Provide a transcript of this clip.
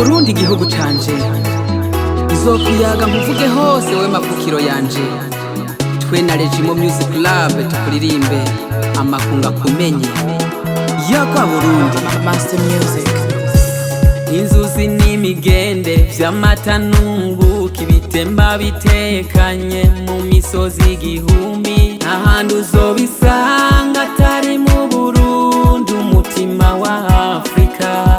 Burundi igihugu canje, nzokuyaga nkuvuge hose, wewe mavukiro yanje. Twe na Regimo Music Club tukuririmbe, amakunga akumenye yakwa Burundi. Master Music. Inzuzi n'imigende vy'amata n'ubuki bitemba bitekanye mu misozi igihumbi, ahandi uzobisanga atari mu Burundi, umutima wa Afrika.